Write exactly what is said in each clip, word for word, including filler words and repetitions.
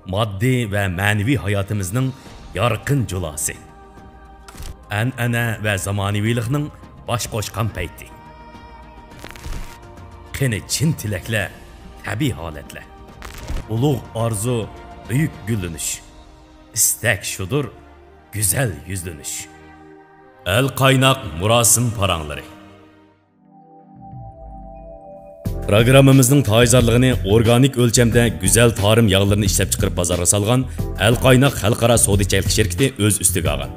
ماددىي ۋە مەنىۋى ھاياتىمىزنىڭ يارقىن جۇلاسى. ئەنئەنە ۋە زامانىۋىلىقنىڭ باش قوشقان پەيتى. قېنى چىن تىلەكلەر، تەبىئىي ھالەتلەر. ئۇلۇغ ئارزۇ، بۈيۈك گۈللىنىش. ئىستەك شۇدۇر، گۈزەل يۈزلىنىش. ئەل قايناق مۇراسىم پاراڭلىرى. پروگراممىمىزنىڭ تايىنزارلىقىنى ئورگانىك ئۆلچەمدە گۈزەل تارىم ياغلىرىنى ئىشلەپچىقىرىپ بازارغا سالغان ئەل قايناق خەلقئارا سودا چەكلىك شىركىتى ئۆز ئۈستىگە ئالغان.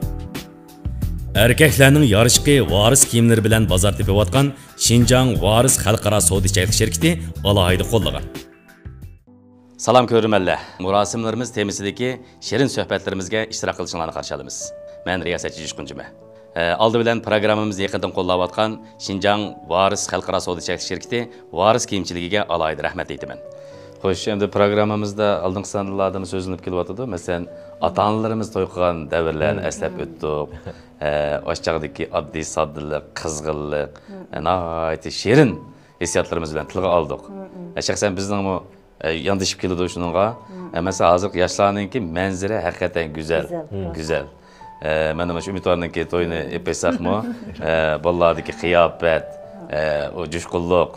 ئەركەكلەرنىڭ يارىشقى ۋارىس كىيىملىرى بىلەن بازار تېپىۋاتقان شىنجاڭ ۋارىس خەلقئارا سودا چەكلىك شىركىتى ئالاھىدە قوللىغان. سالام كۆرۈرمەنلەر، مۇراسىملىرىمىز تېمىسىدىكى شېرىن سۆھبەتلىرىمىزگە ئىشتىراك قىلىشىڭلارنى قارشى ئالىمىز. مەن رىياسەتچى جۇشقۇن جۈمە. ئە، ئالدى بىلەن پروگراممىمىزنى يېقىندىن قوللاۋاتقان شىنجاڭ ۋارىس خەلقئارا سودا چەكلىك شىركىتى ۋارىس كىيىمچىلىكىگە ئالاھىدە رەھمەت ئېيتىمەن. خوش، ئەمدى پروگراممىمىزدا ئالدىنقى ساندىلاردىمۇ سۆزلىنىپ كېلىۋاتىدۇ. مەسىلەن، ئاتا-ئانىلىرىمىز توي قىلغان دەۋرلەرنى ئەسلەپ ئۆتتۇق. ئە، ئاشۇ چاغدىكى ئاددىي ساددىلىق، قىزغىنلىق، ئە، ناھايىتى شېرىن ھېسسىياتلىرىمىز بىلەن تىلغا ئالدۇق. ئە، شەخسەن بىزنىڭمۇ ئە، ياندىشىپ كېلىدۇ شۇنىڭغا. ئە، مەسىلەن، ھازىرقى ياشلارنىڭكى مەنزىرە ھەقىقەتەن گۈزەل. گۈزەل. گۈزەل. ئە، مەن مانا شۇ ئۈمىدۋارنىڭكى تويىنى ئېلىپ ئېيتساقمۇ، ئە، بالىلاردىكى قىياپەت، ئە، ئۇ جۇشقۇنلۇق،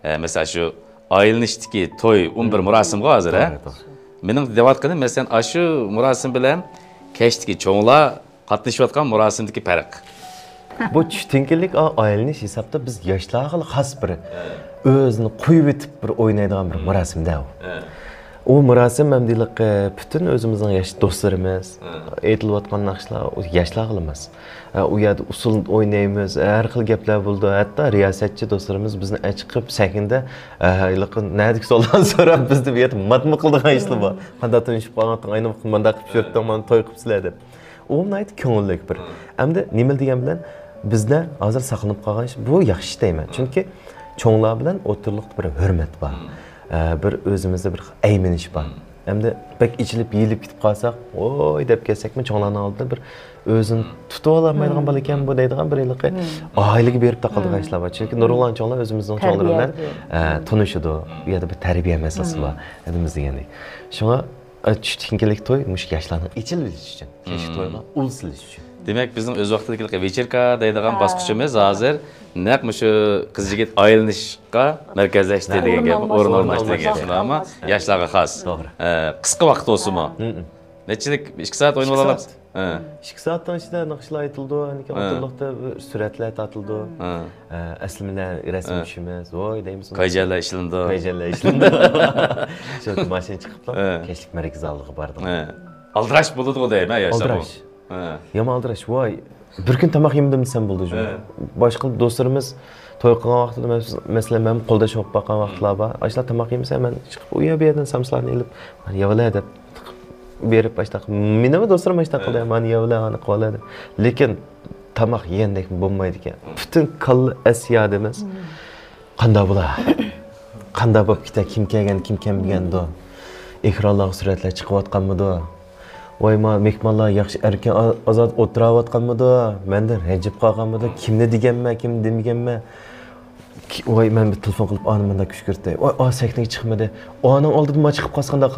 ئە، مەسىلەن، شۇ ئايلىنىشتىكى توي ئون بىر مۇراسىمغۇ ھازىر، ھە؟ توغرا، توغرا. مېنىڭ دەۋاتقىنىم، مەسىلەن، ئاشۇ مۇراسىم بىلەن كەچتىكى چوڭلار قاتنىشىۋاتقان مۇراسىمدىكى پەرق. بۇ چۈش تىڭكىلىك ئا-، ئايلىنىش ھېسابتا بىز ياشلارغىلا خاس بىر ئۆزىنى قويۇۋېتىپ بىر ئوينايدىغان بىر مۇراسىم-دە ئۇ. ئۇ مۇراسىم ئەمدىلىقى پۈتۈن ئۆزىمىزنىڭ ياش دوستلىرىمىز، ئېيتىلىۋاتقان ناخشىلار ئۇ ياشلارغىلا ماس. ئۇ يەردە ئۇسسۇل ئوينايمىز، ھەر خىل گەپلەر بولىدۇ. ھەتتا رىياسەتچى دوستلىرىمىز بىزنى ئەچىقىپ سەھنىدە، ھېلىقى نەدىكى سوئاللارنى سوراپ بىزنى بۇ يەردە ماتمۇ قىلىدىغان ئىشلار بار. قانداق تونۇشۇپ قالغانتىڭ، ئاينى مۇنداق قىلىپ يۈرۈپتىڭ، مانا توي قىلىپ سىلەر دەپ. ئۇ ناھايىتى كۆڭۈللۈك بىر. ئەمدى نېمىلا دېگەن بىلەن بىزدە ھازىر ساقلىنىپ قالغان ئىش، بۇ ياخشى ئىش دەيمەن. چۈنكى چوڭلار بىلەن ئوتتۇرىلىقتا بىر ھۆرمەت بار. ئە، بىر ئۆزىمىزدە بىر ئەيمىنىش بار. ئەمدى بەك ئېچىلىپ يېيىلىپ كېتىپ قالساق، ۋوي دەپ كەتسەكمۇ چوڭلارنىڭ ئالدىدا بىر ئۆزىنى تۇتۇۋالالمايدىغان بالا ئىكەن بۇ دەيدىغان بىر ھېلىقى ئائىلىگە بېرىپ تاقىلىدىغان ئىشلار بار. چۈنكى نۇرغۇنلىغان چوڭلار ئۆزىمىزنىڭ چوڭلىرى بىلەن، ئە، تونۇشىدۇ. ئۇ يەردە بىر تەربىيە مەسىلىسى بار. ھەدىمىز دېگەندەك. شۇڭا ئە، چۈش تىڭكىلىك توي مۇشۇ ياشلارنىڭ ئېچىلىۋېلىشى ئۈچۈن، كەچلىك تويغا ئۇل سېلىش ئۈچۈن. دېمەك، بىزنىڭ ئۆز ۋاقتىدىكى ۋېچېركا دەيدىغان باسقۇچىمىز ھازىر نەق مۇشۇ قىز يىگىت ئايلىنىشقا مەركەزلەشتى دېگەن گەپ، ئورۇن ئورۇن ئالماشتى دېگەن گەپ، شۇنداقمۇ؟ ياشلارغا خاس. توغرا. ئە، قىسقا ۋاقىت بولسىمۇ. نەچچىلىك، ئىككى سائەت ئوينىۋالامسىز؟ ھە. ئىككى سائەتنىڭ ئىچىدە ناخشىلار ئېيتىلىدۇ، ئاندىن كېيىن ئوتتۇرىلىقتا سۈرەتلەر تارتىلىدۇ. ئە، ئەسلىمىلەر، رەسىم چۈشىمىز، ۋوي دەيمىز. كايجەنلەر ئىشلىنىدۇ. كايجەنلەر ئىشلىنىدۇ. شۇ ماشىنا چىقىپلا كەچلىك مەرىكە زالىغا باردۇق. ئالدىراش بولىدىغۇ دەيمەن ياشلار. ئالدىراش. يامان ئالدىراش. ۋاي، بىر كۈن تاماق يېمىدىم دېسەم بولىدۇ شۇ. باشقا دوستلىرىمىز توي قىلغان ۋاقتىدا، مەس-، مەسىلەن، مەن قولداش بولۇپ باققان ۋاقىتلار بار. ئاشۇنداق تاماق يېمىسە، مەن چىقىپ ئۇ يەر بۇ يەردىن سامسىلارنى ئېلىپ، مانا يەۋلە دەپ بېرىپ، ئاشۇنداق مېنىمۇ دوستلىرىم ئاشۇنداق قىلدى، مانا يەۋلە، ئانى قىلىۋالە دەپ. لېكىن تاماق يېگەندەك بولمايدىكەن. پۈتۈن كاللا ئەس يادىمىز. قانداق بولا؟ قانداق بولۇپ كېتە؟ كىم كەلگەن، كىم كەلمىگەندۇ؟ ئېكرانلارغا سۈرەتلەر چىقىۋاتقانمىدۇ؟ ۋاي، ما مېھمانلار ياخشى ئەركىن ئا-، ئازاد ئولتۇراۋاتقانمىدۇ؟ مەندىن رەنجىپ قالغانمىدۇ؟ كىمنى دېگەنمەن، كىمنى دېمىگەنمەن؟ كى-، ۋاي، مەن بىر تېلېفون قىلىپ، ئانى مۇنداق كۈشكۈرتتى. ۋاي، ئا سەھنىگە چىقمىدى. ئانىڭ ئالدىدا ما چىقىپ قالسا قانداق؟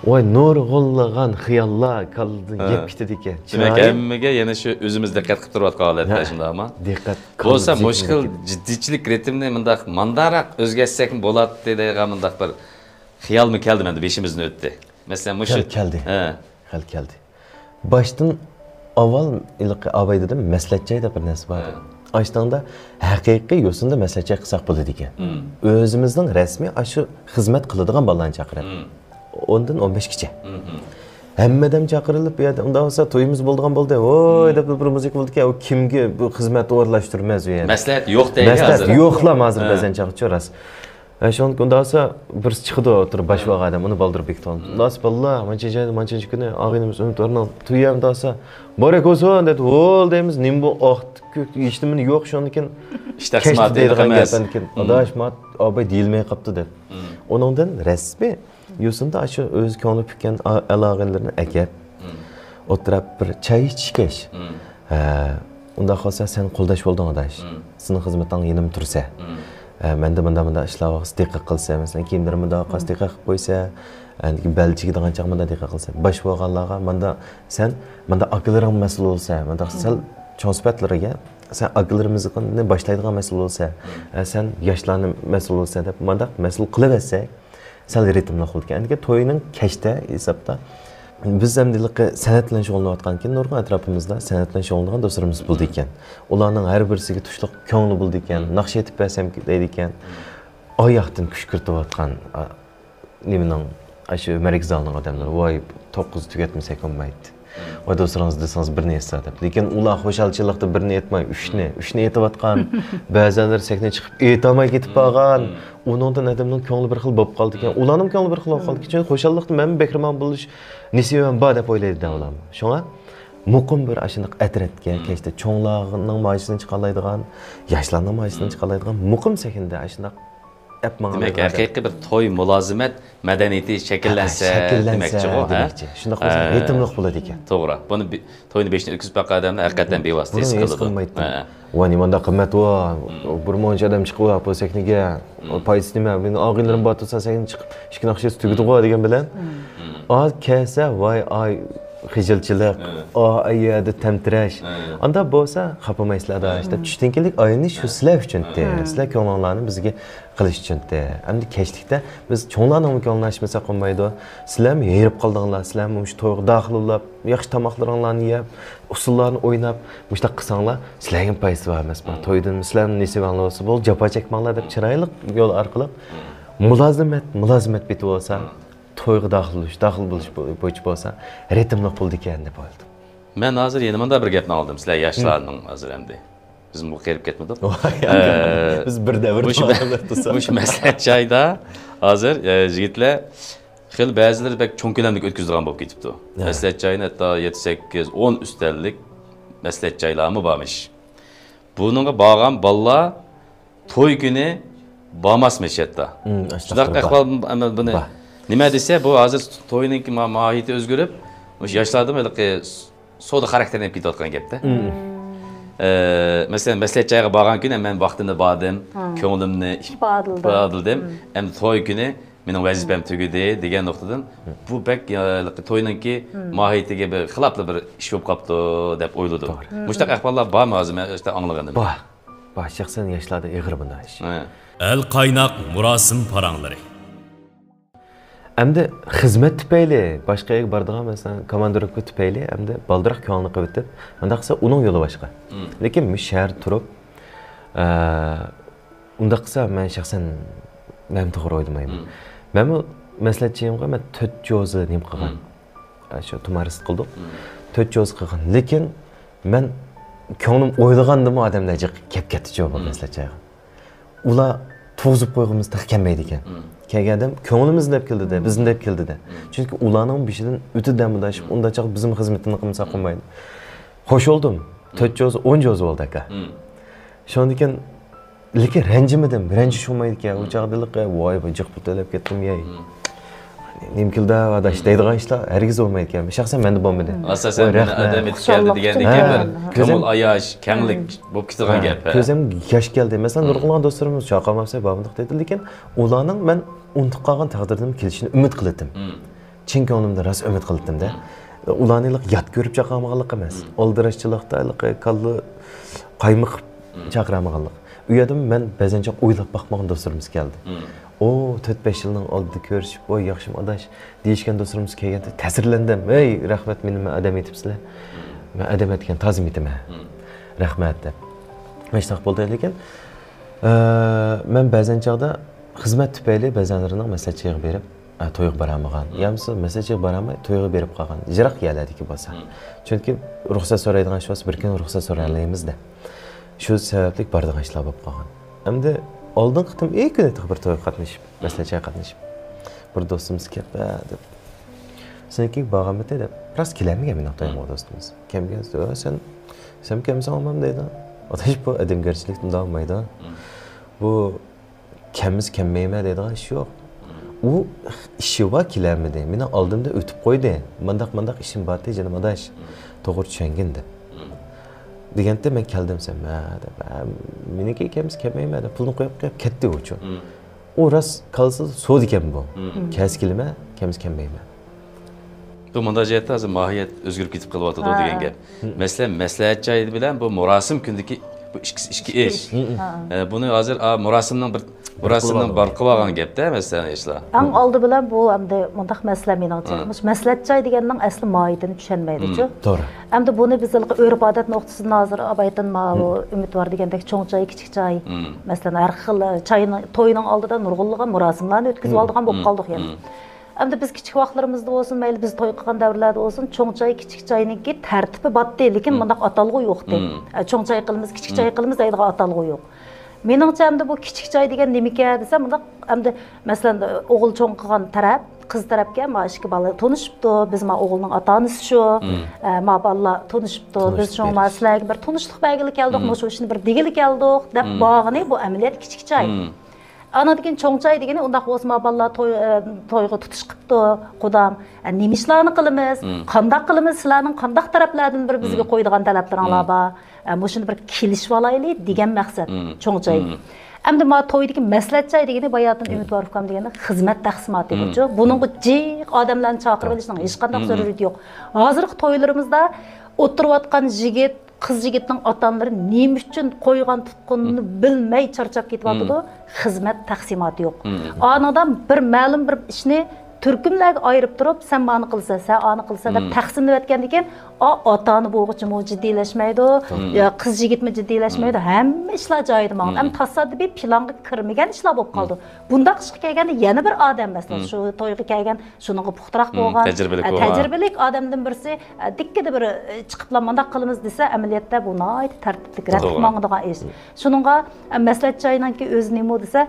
ۋاي، نۇرغۇنلىغان خىياللار كاللىدىن يەپ كېتىدىكەن. دېمەك، ھەممىگە يەنە شۇ ئۆزىمىز دىققەت قىلىپ تۇرۇۋاتقان ھالەتتە، شۇنداقمۇ؟ دىققەت. بولسا مۇشۇ خىل جىددىيچىلىك رىتىمنى مۇنداق مانداراق ئۆزگەرتسەكمۇ بولاتتى دەيدىغان مۇنداق بىر خىيالمۇ كەلدى مەندە، بېشىمىزدىن ئۆتتى. مەسىلەن، مۇشۇ كەل-، كەلدى. ھە. خېلى كەلدى. باشتىن ئاۋۋال ھېلىقى ئاباي دېدىم، مەسلىھەت جاي دەپ بىر نەرسە بار. ھە. ئاشۇنىڭدا ھەقىقىي يوسۇندا مەسلىھەت جاي قىلساق بولىدىكەن. ئۆزىمىزنىڭ رەسمىي ئاشۇ خىزمەت قىلىدىغان بالىلارنى چاقىرىپ. ئوندىن ئون بەشكىچە. ھەممە ئادەم چاقىرىلىپ، بۇ يەردە ئۇنداق بولسا تويىمىز بولىدىغان بولدى. ۋوي دەپ بىر مۇزىكا بولىدىكەن. ئۇ كىمگە بۇ خىزمەتنى ئورۇنلاشتۇرىمىز ئۇ يەردە. مەسلىھەت يوق دەيلى ھازىر. مەسلىھەت يوقلا ھازىر بەزەن چاغچە راست. ھە، شۇنىڭ ئۇنداق بولسا بىرسى چىقىدۇ، ئوتتۇرا باش بولغان ئادەم، ئۇنى بالدۇر بېكىتىۋالىمىز. ئۇنداق بولسا بالىلار، مانچە جايدا، مانچە كۈنى ئاغىنىمىز ئۈمىدۋارنىڭ تويى ئۇنداق بولسا، مۇبارەك بولسۇن دەيدۇ، ھول دەيمىز، نېمە بۇ ئاق كۆك ھېچنېمە يوق، شۇنىڭدىن كېيىن ئىش تەقسىماتى كەچتە دەيدىغان گەپ ئەمدىكىن. ئاداش، ما ئاباي دېيىلمەي قاپتۇ دەپ. ئۇنىڭدىن رەسمىي يوسۇندا ئاشۇ ئۆز كۆڭلى پۈككەن ئا-، ئالاغىنىلىرىنى ئەكەپ، ئولتۇراپ بىر چاي ئىچىشكەچ. ھە، ئۇنداق بولسا سەن قولداش بولدۇڭ ئاداش. سېنىڭ خىزمىتىڭ يېنىمدا تۇرسە. ھە، مەندە مۇنداق، مۇنداق ئىشلار ۋاقىت دىققەت قىلسا، مەسىلەن، كىيىملىرىمنى مۇنداق قاس دىققەت قىلىپ قويسا، ئەندىكى بەل چىگىدىغان چاغ مۇنداق دىققەت قىلسا، باش بولغانلارغا مۇنداق سەن، مۇنداق ئاكىلىرىڭ مەسئۇل بولسا، مۇنداق سەل چوڭ سۈپەتلىرىگە، سەن ئاكىلىرىمىزنى باشلايدىغان مەسئۇل بولسا، ھە، سەن ياشلارنى مەسئۇل بولسا دەپ مۇنداق مەسئۇل قىلىۋەتسەك، سەل رىتىملىق بولىدىكەن. ئەندىكى توينىڭ كەچتە ھېسابتا بىز ئەمدى ھېلىقى سەنئەت بىلەن شۇغۇللىنىۋاتقانكىن، نۇرغۇن ئەتراپىمىزدا سەنئەت بىلەن شۇغۇللىنىدىغان دوستلىرىمىز بولىدىكەن. ئۇلارنىڭ ھەر بىرسىگە تۇشلۇق كۆڭلى بولىدىكەن. ناخشا ئېيتىپ بەرسەم دەيدىكەن. ئاياقتىن كۈشكۈرتۈۋاتقان، ئا، نېمىنىڭ، ئاشۇ مەرىكە زالىنىڭ ئادەملىرى، ۋاي، توققۇزدا تۈگەتمىسەك بولمايتتى. ۋاي، دوستلىرىڭىز دېسىڭىز بىرنى ئېيتسا دەپ. لېكىن ئۇلار خۇشالچىلىقتا بىرنى ئېيتماي، ئۈچنى، ئۈچنى ئېيتىۋاتقان. بەزەنلىرى سەھنىگە چىقىپ ئېيتالماي كېتىپ قالغان. ئۇنىڭدىن ئادەمنىڭ كۆڭلى بىر خىل بولۇپ قالىدىكەن. ئۇلارنىڭ كۆڭلى بىر خىل بولۇپ قالىدىكەن. چۈنكى خۇشاللىقتا مەنمۇ بەھرىمەن بولۇش نېسىۋەم بار دەپ ئويلايدۇ ئۇلارمۇ. شۇڭا مۇقىم بىر ئاشۇنداق ئەترەتكە، كەچتە چوڭلارنىڭ ماھىيىتىنى چىقالايدىغان، ياشلارنىڭ ماھىيىتىنى چىقالايدىغان مۇقىم سەھنىدە ئاشۇنداق ئەپ ماڭىدىغان. دېمەك، ھەقىقىي بىر توي مۇلازىمەت مەدەنىيىتى شەكىللەنسە، شەكىللەنسە دېمەكچىغۇ، ھە؟ دېمەكچى. شۇنداق بولسا ھە. رىتىملىق بولىدىكەن. توغرا. بۇنى بى-، توينى بېشىدىن ئۆتكۈزۈپ باققان ئادەملەر ھەقىقەتەن بىۋاسىتە ھېس قىلىدۇ. ۋا، نېمانداق قىممەت بۇ. ھە. بۇ بىر مۇنچە ئادەم چىقىۋاپتۇ سەھنىگە. پايدىسى نېمە؟ مېنىڭ ئاغىنىلىرىم بار تۇرسا سەھنىگە چىقىپ ئىككى ناخشا تۈگىدىغۇ دېگەن بىلەن. ئا، كەلسە، ۋاي، ئاي، خىجىلچىلىق، ئا، ئاي يەردە تەمتىرەش. ئاندا بولسا، خاپىمايسىلەر ئاداش دەپ چۈشتىن كېيىنلىك ئايلىنىش شۇ سىلەر ئۈچۈن. سىلەر كۆڭلۈڭلارنى بىزگە قىلىش ئۈچۈن. ئەمدى كەچلىكتە بىز چوڭلارنىڭمۇ كۆڭلىنى ئاچمىساق بولمايدۇ. سىلەرمۇ ھېرىپ قالدىڭلار، سىلەرمۇ مۇشۇ تويغا داخىل بولۇپ، ياخشى تاماقلىرىڭلارنى يەپ، ئۇسسۇللارنى ئويناپ، مۇشۇنداق قىلساڭلار، سىلەرگىمۇ پايدىسى بار ئەمەسمۇ؟ تويدىن سىلەرنىڭ نېسىۋەڭلار بولسا بولدى، جاپا چەكمەڭلار دەپ چىرايلىق يول ئارقىلىق مۇلازىمەت، مۇلازىمەت بېتى بولسا، تويغا داخىل بولۇش، داخىل بولۇش بويىچە بولسا، رىتىملىق بولىدىكەن دەپ ئويلىدىم. مەن ھازىر يەنە مۇنداق بىر گەپنى ئاڭلىدىم، سىلەر ياشلارنىڭ ھازىر ئەمدى. بىز بۇ قېرىپ كەتمىدۇق. بىز بىر دەۋردە مۇشۇ مە-، مۇشۇ مەسلىھەت جايىدا ھازىر، ئە، يىگىتلەر خېلى بەزىلىرى بەك چوڭ كۆلەملىك ئۆتكۈزىدىغان بولۇپ كېتىپتۇ. ھە. مەسلىھەت جايىنى ھەتتا يەتتە، سەككىز، ئون ئۈستەللىك مەسلىھەت جايلارمۇ بارمىش. بۇنىڭغا بارغان بالىلار توي كۈنى بارماسمىش ھەتتا. شۇنداق ئەھۋال بۇنى نېمە دېسە، بۇ ھازىر توينىڭكى ما-، ماھىيىتى ئۆزگىرىپ، مۇشۇ ياشلاردىمۇ ھېلىقى سودا خاراكتېرىنى ئېلىپ كېتىۋاتقان گەپتە. ئە، مەسىلەن، مەسلىھەت جايىغا بارغان كۈنى مەن ۋاقتىمدا باردىم، كۆڭلۈمنى ئىپادىلىدىم. ئەمدى توي كۈنى مېنىڭ ۋەزىپەم تۈگىدى دېگەن نۇقتىدىن بۇ بەك، ئە، توينىڭكى ماھىيىتىگە بىر خىلاپلا بىر ئىش بولۇپ قاپتۇ دەپ ئويلىدىم. مۇشۇنداق ئەھۋاللار بارمۇ ھازىر مەن ئاشۇنداق ئاڭلىغىنىم؟ بار. بار، شەخسەن ياشلاردا ئېغىر بۇنداق ئىش. ھە. ئەل قايناق مۇراسىم پاراڭلىرى. ئەمدى خىزمەت تۈپەيلى باشقا يەرگە بارىدىغان، مەسىلەن، كوماندىروپكا تۈپەيلى ئەمدى بالدۇرراق كۆڭلىنى قىلىۋېتىپ، ئۇنداق قىلسا ئۇنىڭ يولى باشقا. لېكىن مۇشۇ شەھەردە تۇرۇپ، ئە، ئۇنداق قىلسا مەن شەخسەن مەن توغرا ئويلىمايمەن. مەنمۇ مەسلىھەتچىمگە مەن تۆت جوزا نېمە قىلغان. ئە، شۇ تۇمارىست قىلدۇق. تۆت جوزا قىلغان. لېكىن مەن كۆڭلۈم ئويلىغاندىنمۇ ئادەملەر جىق كەپ كەتتى جۇ بۇ مەسلىھەتچىگە. ئۇلار تۇغۇزۇپ قويغىنىمىز تېخى كەلمەيدىكەن. كەلگەن ئادەم كۆڭلىمىزنى دەپ كېلىدۇ-دە، بىزنى دەپ كېلىدۇ-دە. چۈنكى ئۇلارنىڭ بېشىدىن ئۆتىدۇ-دە مۇنداق ئىش، ئۇنداق چاغدا بىزمۇ خىزمىتىنى قىلمىساق بولمايدۇ. خوش بولدۇم. تۆت جوزا، ئون جوزا بولدى ئاكا. شۇندىن كېيىن لېكىن رەنجىمىدىم، رەنجىش بولمايدىكەن. ئۇ چاغدا ھېلىقى، ۋاي، بۇ جىق پۇل تۆلەپ كەتتىم يەي. نېمە كېلدى ئاداش دەيدىغان ئىشلار ھەرگىز بولمايدىكەن. شەخسەن مەندە بولمىدى. ئاساسەن، ۋاي، مېنى رەھمەت. ئادەم ئېتىپ كەلدى دېگەندىن كېيىن بىر كۆڭۈل ئاياش، كەڭلىك بولۇپ كېتىدىغان گەپ. كۆزۈمگە ياش كەلدى. مەسىلەن، نۇرغۇنلىغان دوستلىرىمىز چاقالماپسەن، بابىنداق دېدى. لېكىن ئۇلارنىڭ مەن ئۇنتۇپ قالغان تەقدىردىمۇ كېلىشىنى ئۈمىد قىلاتتىم. چىن كۆڭلۈمدىن راست ئۈمىد قىلاتتىم-دە. ئۇلارنى ھېلىقى يات كۆرۈپ چاقىرمىغانلىقى ئەمەس. ئالدىراشچىلىقتا ھېلىقى كاللا قايمىقىپ چاقىرمىغانلىق. ئۇ يەردىمۇ مەن بەزەن چاغ ئويلاپ باقمىغان دوستلىرىمىز كەلدى. ئو، تۆت-بەش يىلنىڭ ئالدىدا كۆرۈشۈپ، ۋاي، ياخشىمۇ ئاداش دېيىشكەن دوستلىرىمىز كەلگەندە تەسىرلەندىم. ھەي، رەھمەت، مېنى مەن ئادەم ئېتىپسىلەر. مەن ئادەم ئەتكەن تازا ئېتىمەن. رەھمەت دەپ. مۇشۇنداق بولدى. لېكىن، ئە، مەن بەزەن چاغدا خىزمەت تۈپەيلى بەزەنلىرىنىڭ مەسلىھەتچىگە بېرىپ، ئە، تويغا بارالمىغان. يا بولمىسا مەسلىھەتچىگە بارالماي تويغا بېرىپ قالغان. يىراق يەرلەردىكى بولسا. چۈنكى رۇخسەت سورايدىغان ئىش بولسا بىر كۈن رۇخسەت سورالايمىز-دە. شۇ سەۋەبلىك بارىدىغان ئىشلار بولۇپ قالغان. ئەمدى ئالدىنقى قېتىم ئېي كۈنى تېخى بىر تويغا قاتنىشىپ، مەسلىھەتچىگە قاتنىشىپ، بىر دوستىمىز كەپ، ھە، دەپ، سېنىڭكىگە بارغانمىتى دەپ، راست كېلەلمىگەن مېنىڭ تويۇمغا دوستىمىز. كەلمىگەن، ھە، سەن، سەن كەلمىسەڭ بولمامدۇ دەيدۇ. ئاداش، بۇ ئادەمگەرچىلىك ئۇنداق بولمايدۇ. بۇ كەلمىسە كەلمەيمەن دەيدىغان ئىش يوق. ئۇ ئىشى بار، كېلەلمىدى. مېنىڭ ئالدىمدا ئۆتۈپ قويدى. مانداق، مانداق ئىشىم بارتى، جېنىم ئاداش. توغرا چۈشەنگىن دەپ. دېگەندە مەن كەلدىم دېسەم، ھە دەپ، ھە، مېنىڭكى كەلمىسە كەلمەيمەن دەپ پۇلنى قويۇپ قويۇپ كەتتى ئۇچۇ. ئۇ راست كالىسىدا سودىكەن بۇ. كەلسە كېلىمەن، كەلمىسە كەلمەيمەن. بۇ مۇنداق جەھەتتە ھازىر ماھىيەت ئۆزگىرىپ كېتىپ قېلىۋاتىدۇ دېگەن گەپ. مەسىلەن، مەسلىھەت جايى بىلەن بۇ مۇراسىم كۈنىدىكى بۇ ئىككىسى ئىككى ئىش. ئە، بۇنى ھازىر، ئا، مۇراسىمنىڭ بىر، مۇراسىمنىڭ بار قىلىۋالغان گەپتە، مەسىلەن، ياشلار. ئەڭ ئالدى بىلەن بۇ ئەمدى مۇنداق مەسىلە مېنىڭچە. مۇشۇ مەسلىھەت جايى دېگەننىڭ ئەسلى ماھىيىتىنى چۈشەنمەيدۇچۇ. توغرا. ئەمدى بۇنى بىز ھېلىقى ئۆرپ-ئادەت نۇقتىسىدىن ھازىر ئابايتىن ماۋۇ ئۈمىد بار دېگەندەك چوڭ جاي، كىچىك جاي. مەسىلەن، ھەر خىل چاينى، توينىڭ ئالدىدا نۇرغۇنلىغان مۇراسىملارنى ئۆتكۈزۈۋالىدىغان بولۇپ قالدۇق يەنە. ئەمدى بىز كىچىك ۋاقىتلىرىمىزدا بولسۇن، مەيلى بىز توي قىلغان دەۋرلەردە بولسۇن، چوڭ چاي، كىچىك چاينىڭكى تەرتىپى بارتتى، لېكىن مۇنداق ئاتالغۇ يوقتى. ئە، چوڭ چاي قىلىمىز، كىچىك چاي قىلىمىز دەيدىغان ئاتالغۇ يوق. مېنىڭچە ئەمدى بۇ كىچىك چاي دېگەن نېمىكەن دېسە، مۇنداق ئەمدى مەسىلەن، ئوغۇل چوڭ قىلغان تەرەپ، قىز تەرەپكە ما ئىككى بالا تونۇشۇپتۇ، بىز ما ئوغۇلنىڭ ئاتا-ئانىسى شۇ، ئە، ما بالىلار تونۇشۇپتۇ، بىز شۇڭا ما سىلەرگە بىر تونۇشلۇق بەرگىلى كەلدۇق، مۇشۇ ئىشنى بىر دېگىلى كەلدۇق دەپ بارغىنى بۇ ئەمەلىيەتتە كىچىك چاي. ئانىڭدىن كېيىن چوڭ چاي دېگىنى ئۇنداق بولسا ما بالىلار توي، ئە، تويغا تۇتۇش قىپتۇ، قۇدام. ئە، نېمە ئىشلارنى قىلىمىز؟ قانداق قىلىمىز؟ سىلەرنىڭ قانداق تەرەپلەردىن بىر بىزگە قويىدىغان تەلەپلىرىڭلار بار؟ ئە، مۇشۇنى بىر كېلىشىۋالايلى دېگەن مەقسەت چوڭ چاي. ئەمدى ما تويدىكى مەسلىھەت چاي دېگىنى باياتىن ئۈمىدۋار ئۇكام دېگەندەك خىزمەت تەقسىماتى بۇچۇ. بۇنىڭغا جىق ئادەملەرنى چاقىرىۋېلىشنىڭ ھېچقانداق زۆرۈرىيىتى يوق. ھازىرقى تويلىرىمىزدا ئولتۇرۇۋاتقان يىگىت، قىز يىگىتنىڭ ئاتا-ئانىلىرى نېمە ئۈچۈن قويغان تۇتقىنىنى بىلمەي چارچاپ كېتىۋاتىدۇ؟ خىزمەت تەقسىماتى يوق. ئانىڭدا بىر مەلۇم بىر ئىشنى تۈركۈملەرگە ئايرىپ تۇرۇپ، سەن مانى قىلىسەن، سەن ئانى قىلىسەن دەپ تەقسىملىۋەتكەندىن كېيىن، ئا، ئاتا-ئانا بولغۇچىمۇ جىددىيلەشمەيدۇ، يا قىز يىگىتمۇ جىددىيلەشمەيدۇ، ھەممە ئىشلار جايىدا ماڭىدۇ. ئەمما تاسادىپىي پىلانغا كىرمىگەن ئىشلار بولۇپ قالىدۇ. بۇنداق ئىشقا كەلگەندە يەنە بىر ئادەم، مەسىلەن، شۇ تويغا كەلگەن شۇنىڭغا پۇختىراق بولغان، تەجرىبىلىك ئادەمدىن بىرسى دىككىدە بىر چىقىپلا مۇنداق قىلىمىز دېسە، ئەمەلىيەتتە بۇ ناھايىتى تەرتىپلىك، رەتلىك ماڭىدىغان ئىش. شۇنىڭغا مەسلىھەت جايىنىڭكى ئۆزى نېمە دېسە،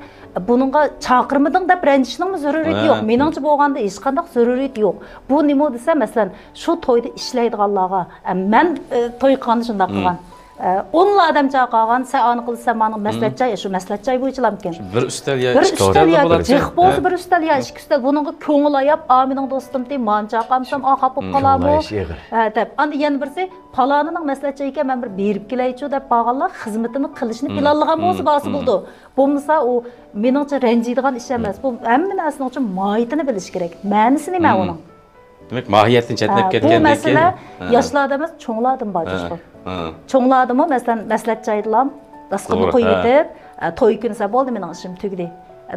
بۇنىڭغا چاقىرمىدىڭ دەپ رەنجىشنىڭمۇ زۆرۈرىيىتى يوق. مېنىڭچە بولغاندا ھېچقانداق زۆرۈرىيىتى يوق. بۇ نېمە دېسە، مەسىلەن، شۇ تويدا ئىشلەيدىغانلارغا، مەن توي قىلغاندا شۇنداق قىلغان. ئونلا ئادەم چاقىرغان، سەن ئانى قىلسا، مانا مەسلىھەت جاي، شۇ مەسلىھەت جاي بويىچىلامكەن. بىر ئۈستەل يا بىر ئۈستەل يا، جىق بولسا بىر ئۈستەل يا ئىككى ئۈستەل، بۇنىڭغا كۆڭۈل ئاياپ، ئا، مېنىڭ دوستۇمتى، مانى چاقىرمىسام، ئا، خاپا بولۇپ قالارمۇ؟ ھە، دەپ. ئاندىن يەنە بىرسى، پالانىنىڭ مەسلىھەت جايىكەن، مەن بىر بېرىپ كېلەيچۇ دەپ بارغانلار خىزمىتىنى قىلىشنى پىلانلىغان بولسا، بارسا بولىدۇ. بولمىسا، ئۇ مېنىڭچە رەنجىيدىغان ئىش ئەمەس. بۇ ھەممە نەرسىنىڭ ئۈچۈن ماھىيىتىنى بىلىش كېرەك. مەنىسى نېمە ئۇنىڭ؟ دېمەك، ماھىيەتتىن چەتنەپ كەتكەندىن كېيىن. بۇ مەسىلە ياشلاردا ئەمەس، چوڭلاردا بار، جۇشقۇن. چوڭلاردىمۇ، مەسىلەن، مەسلىھەت جايدىلا داستىخاننى قويۇۋېتىپ، توي كۈنى دېسە، بولدى، مېنىڭ ئىشىم تۈگىدى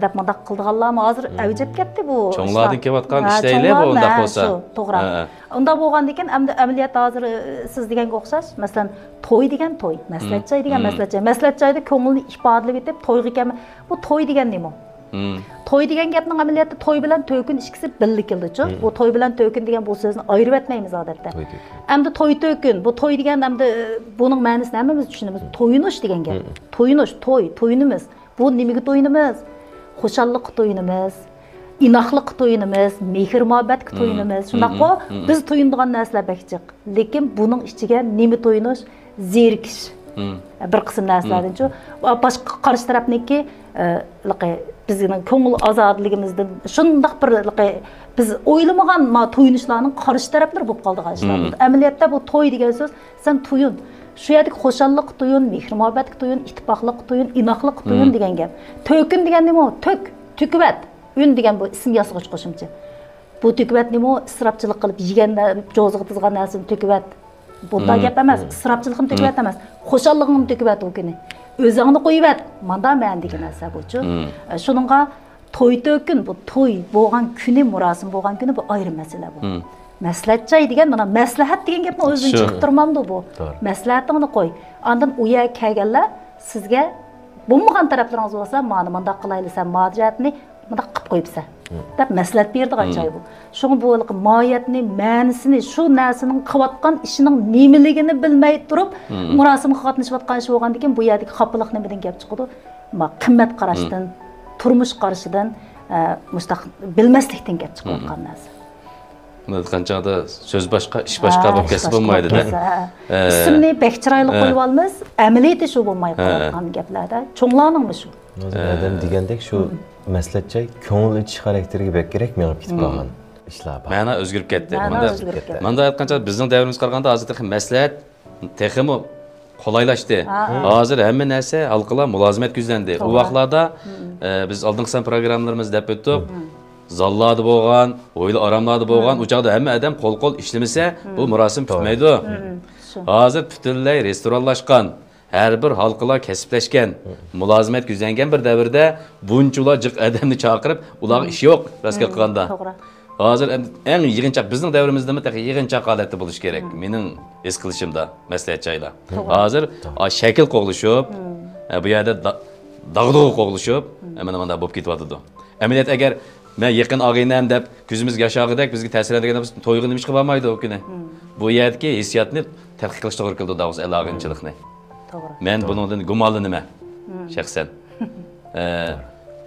دەپ مۇنداق قىلىدىغانلارمۇ ھازىر ئەۋج ئېلىپ كەتتى بۇ ئىشلار. چوڭلاردىن كېلىۋاتقان ئىش دەيلى بۇ، ئۇنداق بولسا. شۇ، توغرا. ئۇنداق بولغاندىن كېيىن ئەمدى ئەمەلىيەتتە ھازىر، ئى، سىز دېگەنگە ئوخشاش، مەسىلەن، توي دېگەن توي، مەسلىھەت جاي دېگەن مەسلىھەت جاي. مەسلىھەت جايدا كۆڭۈلنى ئىپادىلىۋېتىپ، تويغا كەلمە-، بۇ توي دېگەن نېمە؟ توي دېگەن گەپنىڭ ئەمەلىيەتتە توي بىلەن تۆكۈن ئىككىسى بىللە كېلىدۇچۇ. بۇ توي بىلەن تۆكۈن دېگەن بۇ سۆزنى ئايرىۋەتمەيمىز ئادەتتە. توي تۆكۈن. ئەمدى توي تۆكۈن، بۇ توي دېگەن ئەمدى، ئى، بۇنىڭ مەنىسىنى ھەممىمىز چۈشىنىمىز. تويۇنۇش دېگەن گەپ. تويۇنۇش، توي، تويۇنىمىز. بۇ نېمىگە تويۇنىمىز؟ خۇشاللىققا تويۇنىمىز، ئىناقلىققا تويۇنىمىز، مېھىر-مۇھەببەتكە تويۇنىمىز. شۇنداققۇ؟ بىز تويۇنىدىغان نەرسىلەر بەك جىق. لېكىن بۇنىڭ ئىچىگە نېمە تويۇنۇش؟ زېرىكىش. بىر قىسىم نەرسىلەردىنچۇ. باشقا قارشى تەرەپنىڭكى، ئە، ھېلىقى بىزنىڭ كۆڭۈل ئازادىلىكىمىزدىن شۇنداق بىر ھېلىقى بىز ئويلىمىغان ما تويۇنۇشلارنىڭ قارشى تەرەپلىرى بولۇپ قالىدىغان ئىشلار. ئەمەلىيەتتە بۇ توي دېگەن سۆز، سەن تويۇن. شۇ يەردىكى خۇشاللىققا تويۇن، مېھىر-مۇھەببەتكە تويۇن، ئىتتىپاقلىققا تويۇن، ئىناقلىققا تويۇن دېگەن گەپ. تۆكۈن دېگەن نېمە ئۇ؟ تۆك، تۆكۈۋەت. ئۈن دېگەن بۇ ئىسىم ياسىغۇچ قوشۇمچە. بۇ تۆكۈۋەت نېمە ئۇ؟ ئىسراپچىلىق قىلىپ يېگەن، جوزىغا تىزغان نەرسىنى تۆكۈۋەت. بۇنداق گەپ ئەمەس، ئىسراپچىلىقنى تۆكۈۋەت ئەمەس، خۇشاللىقىڭنى تۆكۈۋەت ئۇ كۈنى. ئۆزۈڭنى قويۇۋەت. ماندا مەن دېگەن نەرسە بۇچۇ. شۇنىڭغا توي تۆكۈن، بۇ توي بولغان كۈنى، مۇراسىم بولغان كۈنى، بۇ ئايرىم مەسىلە بۇ. مەسلىھەت جاي دېگەن، مانا، مەسلىھەت دېگەن گەپنى ئۆزىدىن چىقىپ تۇرمامدۇ بۇ؟ مەسلىھەتىڭنى قوي. ئاندىن ئۇ يەرگە كەلگەنلەر سىزگە بولمىغان تەرەپلىرىڭىز بولسا، مانا مۇنداق قىلايلى، سەن مۇھاجىرەتنى مۇنداق قىلىپ قويۇپسەن دەپ مەسلىھەت بېرىدىغان جاي بۇ. شۇڭا بۇ ماھىيەتنى، مەنىسىنى، شۇ نەرسىنىڭ قىلىۋاتقان ئىشىنىڭ نېمىلىكىنى بىلمەي تۇرۇپ، مۇراسىمغا قاتنىشىۋاتقان ئىش بولغاندىكىن، بۇ يەردىكى خاپىلىق نېمىدىن كەپ چىقىدۇ؟ ما قىممەت قاراشتىن، تۇرمۇش قارىشىدىن، ئە، مۇشۇنداق بىلمەسلىكتىن كەپ چىقىۋاتقان نەرسە. بۇنى ئېيتقان چاغدا سۆز باشقا، ئىش باشقا بولۇپ كەتسە بولمايدۇ-دە. ئىسىمنى بەك چىرايلىق قويۇۋالىمىز، ئەمەلىيىتى شۇ بولماي قالىۋاتقان گەپلەردە. چوڭلارنىڭمۇ شۇ. ھازىر ئادەم دېگەندەك شۇ مەسلىھەت جاي كۆڭۈل ئېچىش خاراكتېرىگە بەكرەك مېڭىپ كېتىپ قالغان ئىشلار بار. مەنا ئۆزگىرىپ كەتتى. مەنا ئۆزگىرىپ كەتتى. مۇنداق ئېيتقان چاغدا بىزنىڭ دەۋرىمىزگە قارىغاندا ھازىر تېخى مەسلىھەت تېخىمۇ قولايلاشتى. ھازىر ھەممە نەرسە ھالقىلار مۇلازىمەتكە يۈزلەندى. ئۇ ۋاقىتلاردا، ئە، بىز ئالدىنقى سان پروگراممىلىرىمىزدا دەپ ئۆتتۇق. زاللاردا بولغان، ھويلا ئاراملاردا بولغان، ئۇ چاغدا ھەممە ئادەم قول-قول ئىشلىمىسە، بۇ مۇراسىم پۈتمەيدۇ. ھازىر پۈتۈنلەي رېستورانلاشقان، ھەر بىر ھالقىلار كەسىپلەشكەن، مۇلازىمەتكە يۈزلەنگەن بىر دەۋردە بۇنچىۋالا جىق ئادەمنى چاقىرىپ، ئۇلارغا ئىش يوق، راست گەپ قىلغاندا. ھازىر ئەم-، ئەڭ يىغىنچاق، بىزنىڭ دەۋرىمىزدىمۇ تېخى يىغىنچاق ھالەتتە بولۇش كېرەك، مېنىڭ ھېس قىلىشىمدا، مەسلىھەت جايلار. ھازىر، ئا، شەكىل قوغلىشىپ، ئە، بۇ يەردە دا-، داغدۇغا قوغلىشىپ، ئە، مانا مۇنداق بولۇپ كېتىۋاتىدۇ. ئەمەلىيەتتە ئەگەر مەن يېقىن ئاغىنەم دەپ كۆزىمىزگە ياش ئالغۇدەك بىزگە تەسىرلەندۈرگەن بولسا، تويغا نېمىشقا بارمايدۇ ئۇ كۈنى؟ بۇ يەردىكى ھېسسىياتنى تەتقىق قىلىشقا توغرا كېلىدۇ، داۋۇز ئەل ئاغىنىچىلىقنى. مەن بۇنىڭدىن گۇمانلىنىمەن، شەخسەن. ئە،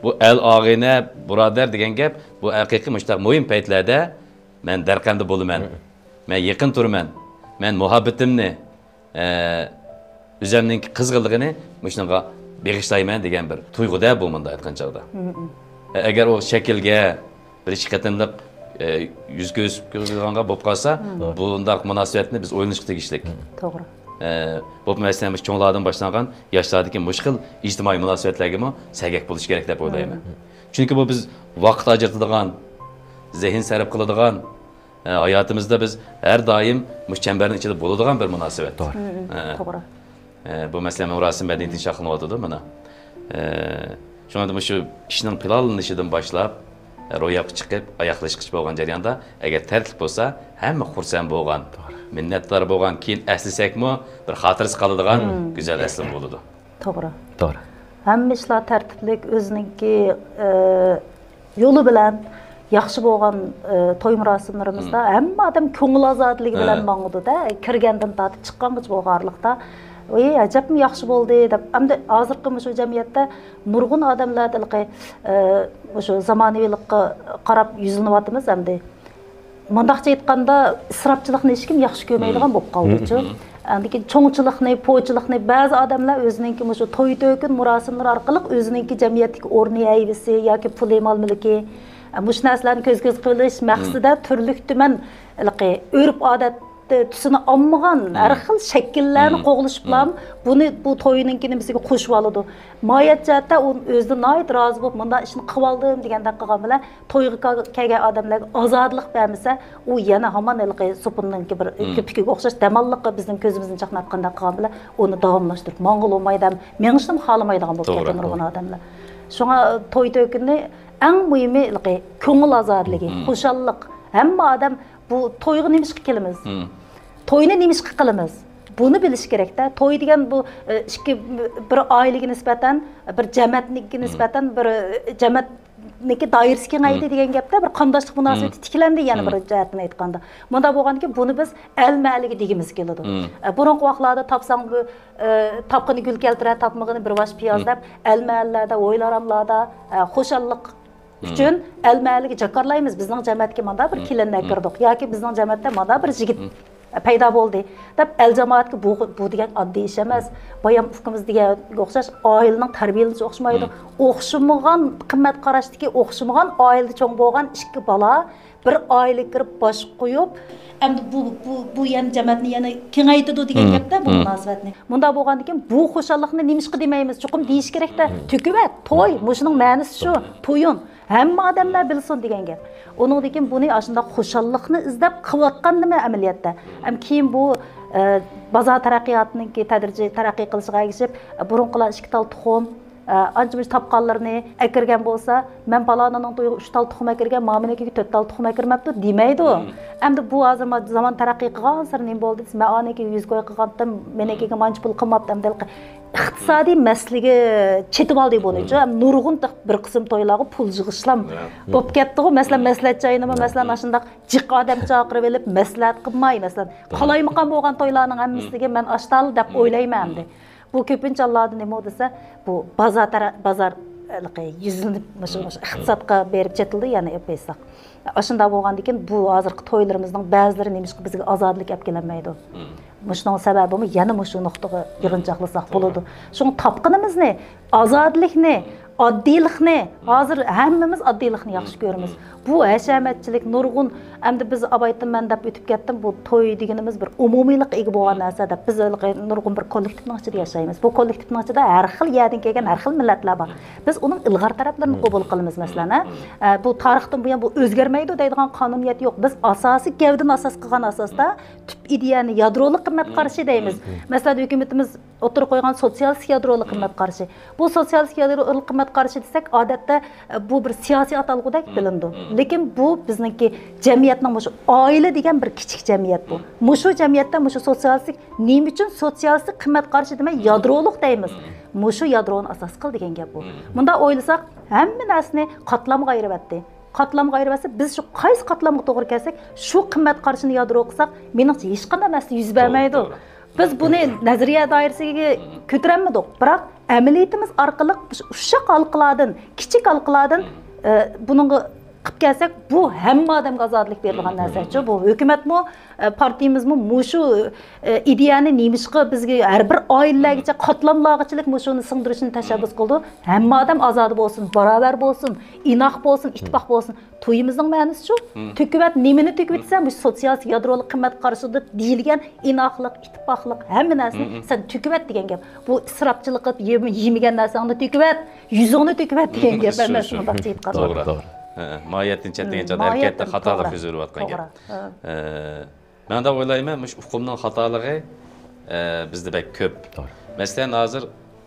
بۇ ئەل ئاغىنە، بۇرادەر دېگەن گەپ، بۇ ھەقىقىي مۇشۇنداق مۇھىم پەيتلەردە مەن دەرقەمدە بولىمەن. مەن يېقىن تۇرىمەن. مەن مۇھەببىتىمنى، ئە، ئۆزەمنىڭكى قىزغىنلىقىنى مۇشۇنىڭغا بېغىشلايمەن دېگەن بىر تۇيغۇ-دە بۇ، مۇنداق ئېيتقان چاغدا. ئە، ئەگەر ئۇ شەكىلگە، بىر ئىككى قېتىملىق، ئە، يۈز كۆرۈشۈپ قالغانغا بولۇپ قالسا، بۇنداق مۇناسىۋەتنى بىز ئويلىنىشقا تېگىشلىك. توغرا. ئە، بولۇپمۇ مەسىلەن، مۇشۇ چوڭلاردىن باشلانغان ياشلاردىكى مۇشۇ خىل ئىجتىمائىي مۇناسىۋەتلەرگىمۇ سەگەك بولۇش كېرەك دەپ ئويلايمەن. چۈنكى بۇ بىز ۋاقىت ئاجرىتىدىغان، زېھىن سەرپ قىلىدىغان، ئە، ھاياتىمىزدا بىز ھەر دائىم مۇشۇ چەمبەرنىڭ ئىچىدە بولىدىغان بىر مۇناسىۋەت. توغرا. ئە، توغرا. ئە، بۇ مەسىلە مۇراسىم مەدەنىيىتىنى شاخلىنىۋاتىدۇ مانا. ئە، شۇڭا مۇشۇ ئىشنىڭ پىلانلىنىشىدىن باشلاپ، ئە، روياپقا چىقىپ، ئاياغلاشقىچە بولغان جەرياندا، ئەگەر تەرتىپ بولسا، ھەممە خۇرسەن بولغان، مىننەتدار بولغان، كېيىن ئەسلىسەكمۇ، بىر خاتىرىسى قالىدىغان گۈزەل ئەسلىمە بولىدۇ. توغرا. توغرا. ھەممە ئىشلار تەرتىپلىك، ئۆزىنىڭكى، ئە، يولى بىلەن ياخشى بولغان، ئە، توي مۇراسىملىرىمىزدا ھەممە ئادەم كۆڭۈل ئازادىلىكى بىلەن ماڭىدۇ-دە، كىرگەندىن تارتىپ چىققانغىچە بولغان ئارىلىقتا. ۋاي، ئەجەبمۇ ياخشى بولدى دەپ. ئەمدى ھازىرقى مۇشۇ جەمئىيەتتە نۇرغۇن ئادەملەر ھېلىقى، ئە، مۇشۇ زامانىۋىلىققا قاراپ يۈزلىنىۋاتىمىز ئەمدى. مۇنداقچە ئېيتقاندا، ئىسراپچىلىقنى ھېچكىم ياخشى كۆرمەيدىغان بولۇپ قالدىچۇ. ئاندىن كېيىن چوڭچىلىقنى، پوچىلىقنى، بەزى ئادەملەر ئۆزىنىڭكى مۇشۇ توي-تۆكۈن مۇراسىملىرى ئارقىلىق ئۆزىنىڭكى جەمئىيەتتىكى ئورنى، ھەيۋىسى ياكى پۇلى، مال-مۈلكى، مۇشۇ نەرسىلەرنى كۆز-كۆز قىلىش مەقسىتىدە تۈرلۈك-تۈمەن ھېلىقى ئۆرپ-ئادەت تۈسىنى ئالمىغان ھەر خىل شەكىللەرنى قوغلىشىپلا بۇنى، بۇ توينىڭكى نېمىسىگە قوشۇۋالىدۇ. ماھىيەت جەھەتتە ئۇ ئۆزىدىن ناھايىتى رازى بولۇپ، مۇنداق ئىشنى قىلىۋالدىم دېگەندەك قىلغان بىلەن، تويغا كەل-، كەلگەن ئادەملەرگە ئازادىلىق بەرمىسە، ئۇ يەنە ھامان ھېلىقى سوپۇننىڭكى بىر كۆپۈكىگە ئوخشاش دەماللىققا بىزنىڭ كۆزىمىزنى چاقناتقاندەك قىلغان بىلەن، ئۇنى داۋاملاشتۇرۇپ ماڭغىلى بولمايدۇ ھەم مېڭىشنىمۇ خالىمايدىغان بولۇپ كەتكەن نۇرغۇن ئادەملەر. شۇڭا توي-تۆكۈننى ئەڭ مۇھىمى ھېلىقى كۆڭۈل ئازادىلىكى، خۇشاللىق. ھەممە ئادەم بۇ تويغا نېمىشقا كېلىمىز؟ توينى نېمىشقا قىلىمىز؟ بۇنى بىلىش كېرەك-دە. توي دېگەن بۇ، ئە، ئىككى، بىر ئائىلىگە نىسبەتەن، بىر جەمەتنىڭكى نىسبەتەن، بىر، ئە، جەمەتنىڭكى دائىرىسى كېڭەيدى دېگەن گەپتە، بىر قانداشلىق مۇناسىۋىتى تىكلەندى، يەنە بىر جەھەتتىن ئېيتقاندا. مۇنداق بولغاندىكىن، بۇنى بىز ئەل-مەھەللىگە دېگۈمىز كېلىدۇ. ئە، بۇرۇنقى ۋاقىتلاردا تاپساڭ بۇ، ئە، تاپقىنى گۈل كەلتۈرەر، تاپمىغىنى بىر ۋاش پىياز دەپ، ئەل-مەھەللىلەردە، ھويلا-ھاراملاردا، ئە، خۇشاللىق ئۈچۈن ئەل-مەھەللىگە جاكارلايمىز، بىزنىڭ جەمەتكە مانا بىر كېلىننى ئەكىردۇق ياكى بىزنىڭ جەمەتتە مانا بىر يىگىت پەيدا بولدى دەپ، ئەل-جامائەتكە بۇ، بۇ دېگەن ئاددىي ئىش ئەمەس. بايام ئۇكىمىز دېگەنگە ئوخشاش ئائىلىنىڭ تەربىيەلىنىشى ئوخشىمايدۇ. ئوخشىمىغان قىممەت قاراشتىكى، ئوخشىمىغان ئائىلىدە چوڭ بولغان ئىككى بالا بىر ئائىلىگە كىرىپ باش قويۇپ، ئەمدى بۇ، بۇ، بۇ يەنە جەمەتنى يەنە كېڭەيتىدۇ دېگەن گەپتە بۇ مۇناسىۋەتنى. مۇنداق بولغاندىكىن بۇ خۇشاللىقنى نېمىشقا دېمەيمىز؟ چوقۇم دېيىش كېرەكتە. تۆكۈۋەت، توي، مۇشۇنىڭ مەنىسى شۇ، تويۇن. ھەممە ئادەملەر بىلسۇن دېگەن گەپ. ئۇنىڭدىن كېيىن بۇنى ئاشۇنداق خۇشاللىقنى ئىزدەپ قىلىۋاتقان نېمە ئەمەلىيەتتە؟ ئەم، كېيىن بۇ، ئە، بازار تەرەققىياتىنىڭكى تەدرىجىي تەرەققىي قىلىشىغا ئەگىشىپ، بۇرۇنقىلار ئىككى تال تۇخۇم، ئە، ئانچە-مۇنچە تاپقانلىرىنى ئەكىرگەن بولسا، مەن پالانىنىڭ تويىغا ئۈچ تال تۇخۇم ئەكىرگەن، مانا مېنىڭكىگە تۆت تال تۇخۇم ئەكىرمەپتۇ دېمەيدۇ. ئەمدى بۇ ھازىر ما-، زامان تەرەققىي قىلغانسېرى نېمە بولدى دېسە، مەن ئانىڭكىگە يۈز كوي قىلغانتىم، مېنىڭكىگە مانچە پۇل قىلماپتۇ، ئەمدى ھېلىقى ئىقتىسادىي مەسىلىگە چېتىۋالدى بۇنى. ھەم نۇرغۇن تېخ-، بىر قىسىم تويلارغا پۇل يىغىشلام بولۇپ كەتتىغۇ. مەسىلەن، مەسلىھەت جايىنىمۇ، مەسىلەن، ئاشۇنداق جىق ئادەم چاقىرىۋېلىپ مەسلىھەت قىلماي، مەسىلەن، قالايمىقان بولغان تويلارنىڭ ھەممىسىگە مەن ئاشتال دەپ ئويلايمەن ئەمدى. بۇ كۆپىنچە ھاللاردا نېمە دېسە، بۇ بازار تەرە-، بازار، ھېلىقى يۈزلىنىپ، مۇشۇ، مۇشۇ ئىقتىسادقا بېرىپ چېتىلدى، يەنە ئېلىپ ئېيتساق. ئاشۇنداق بولغاندىكىن، بۇ ھازىرقى تويلىرىمىزنىڭ بەزىلىرى نېمىشقا بىزگە ئازادىلىك ئەپ كېلەلمەيدۇ؟ مۇشۇنىڭ سەۋەبىمۇ يەنە مۇشۇ نۇقتىغا يىغىنچاقلىساق بولىدۇ. شۇڭا تاپقىنىمىزنى، ئازادىلىكنى، ئاددىيلىقنى، ھازىر ھەممىمىز ئاددىيلىقنى ياخشى كۆرىمىز. بۇ ھەشەمەتچىلىك نۇرغۇن، ئەمدى بىز ئاۋايتىمەن دەپ ئۆتۈپ كەتتىم، بۇ توي دېگىنىمىز بىر ئومۇمىيلىققا ئىگە بولغان نەرسە دەپ، بىز ھېلىقى نۇرغۇن بىر كوللېكتىپنىڭ ئىچىدە ياشايمىز. بۇ كوللېكتىپنىڭ ئىچىدە ھەر خىل يەردىن كەلگەن ھەر خىل مىللەتلەر بار. بىز ئۇنىڭ ئىلغار تەرەپلىرىنى قوبۇل قىلىمىز، مەسىلەن، ھە. ئە، بۇ تارىختىن بۇيان بۇ ئۆزگەرمەيدۇ دەيدىغان قانۇنىيەت يوق. بىز ئاساسىي گەۋدىنى ئاساس قىلغان ئاساستا تۈپ ئىدىيەنى، يادرولۇق قىممەت قارىشى دەيمىز. مەسىلەن، ھۆكۈمىتىمىز ئوتتۇرىغا قويغان سوتسىيالىستىك يادرولۇق قىممەت قارىشى. بۇ سوتسىيالىستىك يادرولۇق قىممەت قارىشى دېسەك، ئادەتتە، ئە، بۇ بىر سىياسىي ئاتالغۇدەك بىلىنىدۇ. لېكىن بۇ بىزنىڭكى جەمئىيەتنىڭ مۇشۇ ئائىلە دېگەن بىر كىچىك جەمئىيەت بۇ. مۇشۇ جەمئىيەتتە مۇشۇ سوتسىيالىستىك نېمە ئۈچۈن سوتسىيالىستىك قىممەت قارىشى دېمەي، يادرولۇق دەيمىز. مۇشۇ يادرونى ئاساس قىل دېگەن گەپ بۇ. مۇنداق ئويلىساق، ھەممە نەرسىنى قاتلامغا ئايرىۋەتتى. قاتلامغا ئايرىۋەتسە، بىز شۇ قايسى قاتلامغا توغرا كەلسەك، شۇ قىممەت قارىشىنى يادرو قىلساق، مېنىڭچە ھېچقانداق مەسىلە يۈز بەرمەيدۇ. بىز بۇنى نەزەرىيە دائىرىسىگە كۆتۈرەلمىدۇق، بىراق ئەمەلىيىتىمىز ئارقىلىق مۇشۇ ئۇششاق ھالقىلاردىن، كىچىك ھالقىلاردىن، ئە، بۇنىڭغا قىلىپ كەلسەك، بۇ ھەممە ئادەمگە ئازادىلىك بېرىدىغان نەرسە. شۇ بۇ ھۆكۈمەتمۇ، ئە، پارتىيىمىزمۇ مۇشۇ، ئە، ئىدىيەنى نېمىشقا بىزگە ھەر بىر ئائىلىلەرگىچە، قاتلاملارغىچىلىك مۇشۇنى سىڭدۈرۈشنى تەشەببۇس قىلىدۇ؟ ھەممە ئادەم ئازادە بولسۇن، باراۋەر بولسۇن، ئىناق بولسۇن، ئىتتىپاق بولسۇن. تويىمىزنىڭ مەنىسى شۇ. تۆكۈۋەت، نېمىنى تۆكۈۋېتىسەن؟ مۇشۇ سوتسىيالىست يادرولۇق قىممەت قارىشىدا دېيىلگەن ئىناقلىق، ئىتتىپاقلىق، ھەممە نەرسىنى سەن تۆكۈۋەت دېگەن گەپ. بۇ ئىسراپچىلىق قىلىپ يېمە-، يېمىگەن نەرسەڭنى تۆكۈۋەت، يۈزۈڭنى تۆكۈۋەت دېگەن گەپ ئەمەس، مۇنداقچە ئېيتقاندا. توغرا، توغرا. ھە، ماھىيەتتىن چەتنىگەن چاغدا ھەرىكەتتە خاتالىق يۈز بېرىۋاتقان گەپ. ئە، مەن دەپ ئويلايمەن، مۇشۇ ئۇقۇمنىڭ خاتالىقى، ئە، بىزدە بەك كۆپ. توغرا. مەسىلەن، ھازىر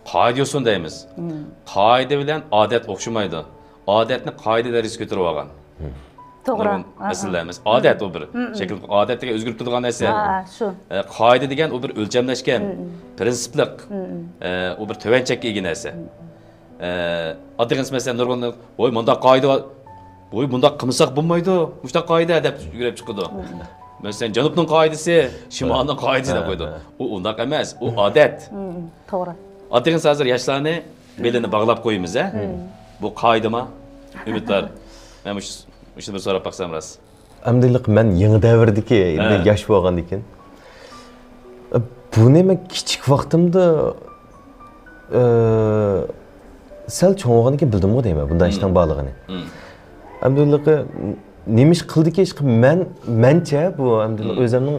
قائىدە يوسۇن دەيمىز. قائىدە بىلەن ئادەت ئوخشىمايدۇ. ئادەتنى قائىدە دەرىجىسىگە كۆتۈرۈۋالغان. توغرا. نۇرغۇن مەسىلىلەر. مەسىلەن، ئادەت ئۇ بىر شەكىل، ئادەت دېگەن ئۆزگىرىپ تۇرىدىغان نەرسە. ھە، شۇ. ئە، قائىدە دېگەن ئۇ بىر ئۆلچەملەشكەن، پىرىنسىپلىق، ئە، ئۇ بىر تۆۋەن چەككە ئىگە نەرسە. ئە، ئاددىيغىنىسى مەسىلەن، نۇرغۇن، ۋوي، مۇنداق قائىدە بار، ۋوي، مۇنداق قىلمىساق بولمايدۇ، مۇشۇنداق قائىدە دەپ يۈگرەپ چىقىدۇ. مەسىلەن، جەنۇبنىڭ قائىدىسى، شىمالنىڭ قائىدىسى دەپ قويىدۇ. ئۇ ئۇنداق ئەمەس، ئۇ ئادەت. توغرا. ئاددىغىنىسى ھازىر ياشلارنى بېلىنى باغلاپ قويىمىز، ھە؟ بۇ قائىدىما؟ ئۈمىدۋار. مەن مۇشۇ، مۇشۇنى بىر سوراپ باقسام راست. ئەمدىلىق مەن يېڭى دەۋردىكى، ئەمدى ياش بولغاندىكىن. بۇنى مەن كىچىك ۋاقتىمدا، ئە، سەل چوڭ بولغاندىن كېيىن بىلدىمغۇ دەيمەن، بۇنداق ئىشنىڭ بارلىقىنى. ئەمدىلىقى نېمە ئىش قىلدىكى، ئىشقىلىپ مەن، مەنچە بۇ ئەمدىلىق ئۆزۈمنىڭ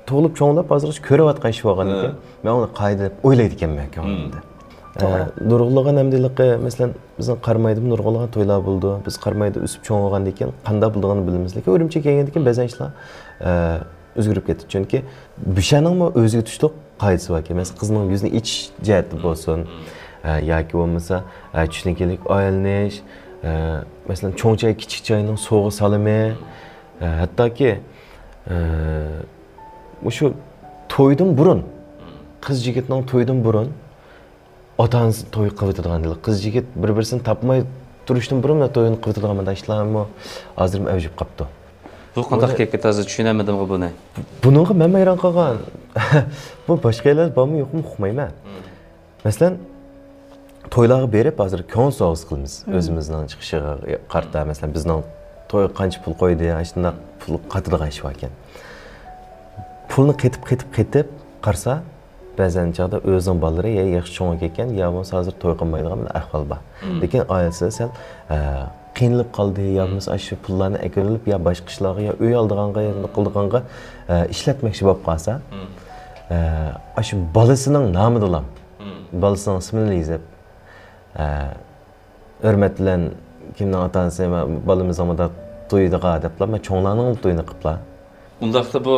تۇغۇلۇپ چوڭلاپ، ھازىرغىچە كۆرۈۋاتقان ئىش بولغاندىكىن، مەن ئۇنى قائىدە دەپ ئويلايدىكەنمەن كۆڭلۈمدە. ئە، نۇرغۇنلىغان ئەمدىلىقى، مەسىلەن، بىزنىڭ قارامايدىمۇ نۇرغۇنلىغان تويلار بولىدۇ. بىز قارامايدا ئۆسۈپ چوڭ بولغاندىكىن قانداق بولىدىغىنىنى بىلىمىز. لېكىن ئۈرۈمچىگە كەلگەندىكىن بەزەن ئىشلار، ئە، ئۆزگىرىپ كەتتى. چۈنكى بىشەنىڭمۇ ئۆزىگە تۇشلۇق قائىدىسى باركەن. مەسىلەن، قىزنىڭ يۈزىنى ئېچىش جەھەتتە بولسۇن، ئە، ياكى بولمىسا، ئە، چۈشىنىكلىك ئايلىنىش، ئە، مەسىلەن، چوڭ چاي، كىچىك چاينىڭ سوغا سالىمى، ئە، ھەتتاكى، ئە، مۇشۇ تويدىن بۇرۇن، قىز يىگىتنىڭ تويدىن بۇرۇن ئاتا-ئانىسى توي قىلىۋېتىدىغان، قىز يىگىت بىر-بىرسىنى تاپماي تۇرۇشتىن بۇرۇن توينى قىلىۋېتىدىغان مۇنداق ئىشلارمۇ ھازىرمۇ ئەۋج ئېلىپ قاپتۇ. بۇ قانداق گەپكە تازا چۈشىنەلمىدىمغۇ بۇنى؟ بۇنىڭغا مەن ھەيران قالغان. بۇ باشقا يەرلەردە بارمۇ يوقمۇ ئۇقمايمەن. مەسىلەن، تويلارغا بېرىپ، ھازىر كۆڭۈل سوۋغىسى قىلىمىز. ئۆزىمىزنىڭ چىقىشىغا قارىتا، مەسىلەن، بىزنىڭ تويغا قانچە پۇل قويدى، ئاشۇنداق پۇل قاتىدىغان ئىش باركەن. پۇلنى قېتىپ، قېتىپ، قېتىپ قارىسا، بەزەن چاغدا ئۆزىنىڭ بالىلىرى يا ياخشى چوڭىيىپ كەتكەن، يا بولمىسا ھازىر توي قىلمايدىغان بىر ئەھۋال بار. لېكىن ئائىلىسى سەل، ئە، قىينىلىپ قالدى، يا بولمىسا ئاشۇ پۇللارنى ئەكىرىلىپ، يا باشقا ئىشلارغا، يا ئۆي ئالىدىغانغا، يا نېمە قىلىدىغانغا، ئە، ئىشلەتمەكچى بولۇپ قالسا، ئە، ئاشۇ بالىسىنىڭ نامىدىلا، بالىسىنىڭ ئىسمىنى يېزىپ، ئە، ھۆرمەت بىلەن، كىمنىڭ ئاتا-ئانىسى، مە-، بالىمىزنىڭ مۇنداق تويىدىغا دەپلا، مە، چوڭلارنىڭ تويىنى قىپلا. ئۇنداقتا بۇ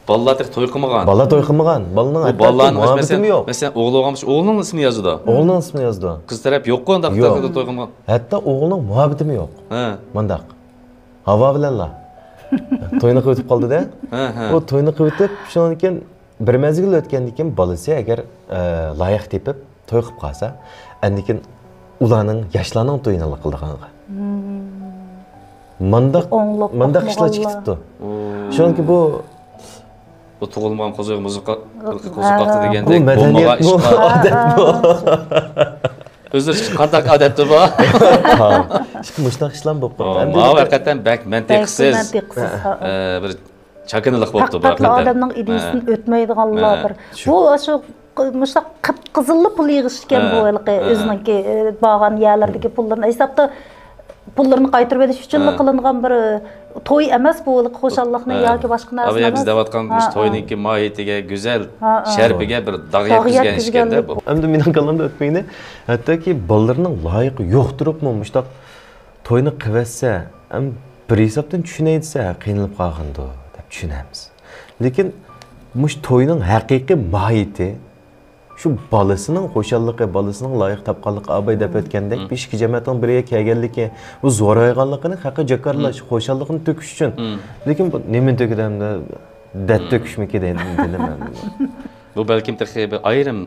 بالىلار تېخى توي قىلمىغان. بالىلار توي قىلمىغان. بالىنىڭ بۇ ھەتتا بالىلارنىڭ مۇھەببىتىمۇ مەسىلەن، يوق. مەسىلەن، ئوغلى بولغان بولسا، ئوغلىنىڭ ئىسمىنى يازىدۇ. ئوغلىنىڭ ئىسمىنى يازىدۇ. قىز تەرەپ يوققۇ ئۇنداق يوق. توي قىلمىغان. ھەتتا ئوغلىنىڭ مۇھەببىتىمۇ يوق. ھە. مانداق. ھاۋا بىلەنلا. توينى قىلىۋېتىپ قالدى-دە. ھە، ھە. ئۇ توينى قىلىۋېتىپ، شۇنىڭدىن كېيىن بىر مەزگىل ئۆتكەندىن كېيىن بالىسى ئەگەر، ئە، لايىق تېپىپ، توي قىلىپ قالسا، ئاندىن كېيىن ئۇلارنىڭ، ياشلارنىڭ تويىنىلا قىلىدىغانغا. مانداق، مانداق ئىشلار چىقىپ كېتىپتۇ. شۇنىڭكى بۇ، بۇ تۇغۇلمىغان قوزىغا مۇزۇق قا-، قوزۇق قاقتى دېگەندەك بولمىغان ئىشلار. بۇ مەدەنىيەتمۇ، ئادەتمۇ. ئۆزلىرىچە قانداق ئادەتتۇر بۇ؟ ھا، ئىشقىلىپ مۇشۇنداق ئىشلار بولۇپ قالدى. ئەمدى ماۋۇ ھەقىقەتەن بەك مەنتىقسىز. مەنتىقسىز، ھا. ئە، بىر چاكىنىلىق بولۇپتۇ بۇ ھەقىقەتەن. پەقەتلا ئادەمنىڭ ئىدىيىسىدىن ئۆتمەيدىغانلار بىر. بۇ ئاشۇ مۇشۇنداق قىپقىزىللا پۇل يىغىش ئىكەن بۇ ھېلىقى ئۆزىنىڭكى، ئى، بارغان يەرلىرىدىكى پۇللىرىنى ھېسابتا، پۇللىرىنى قايتۇرۇۋېلىش ئۈچۈنلا قىلىنغان بىر، ئى، توي ئەمەس بۇ، ھېلىقى خۇشاللىقنى ياكى باشقا نەرسىنى ئەمەس. ئاۋۇ بىز دەۋاتقان مۇشۇ توينىڭكى ماھىيىتىگە، گۈزەل شەرپىگە بىر داغ يەتكۈزگەن ئىكەندە بۇ. ئەمدى مېنىڭ كاللامدا ئۆتمىگىنى، ھەتتاكى بالىلىرىنىڭ لايىقى يوق تۇرۇپمۇ مۇشۇنداق توينى قىلىۋەتسە، ئەم، بىر ھېسابتىن چۈشىنەي دېسە، قىينىلىپ قالغاندۇ دەپ چۈشىنەمىز. لېكىن مۇشۇ توينىڭ ھەقىقىي ماھىيىتى شۇ بالىسىنىڭ خۇشاللىقى، بالىسىنىڭ لايىق تاپقانلىقى، ئاباي دەپ ئۆتكەندەك، بىر ئىككى جەمەتنىىڭ بىرىگە كەلگەنلىكى، بۇ زورايغانلىقىنى ھەققىي جاكارلاش، خۇشاللىقىنى تۆكۈش ئۈچۈن. لېكىن بۇ نېمىنى تۆكىدۇ ئەمدى؟ دەرد تۆكۈشمىكى دەيمەن. بۇ بەلكىم تېخى بىر ئايرىم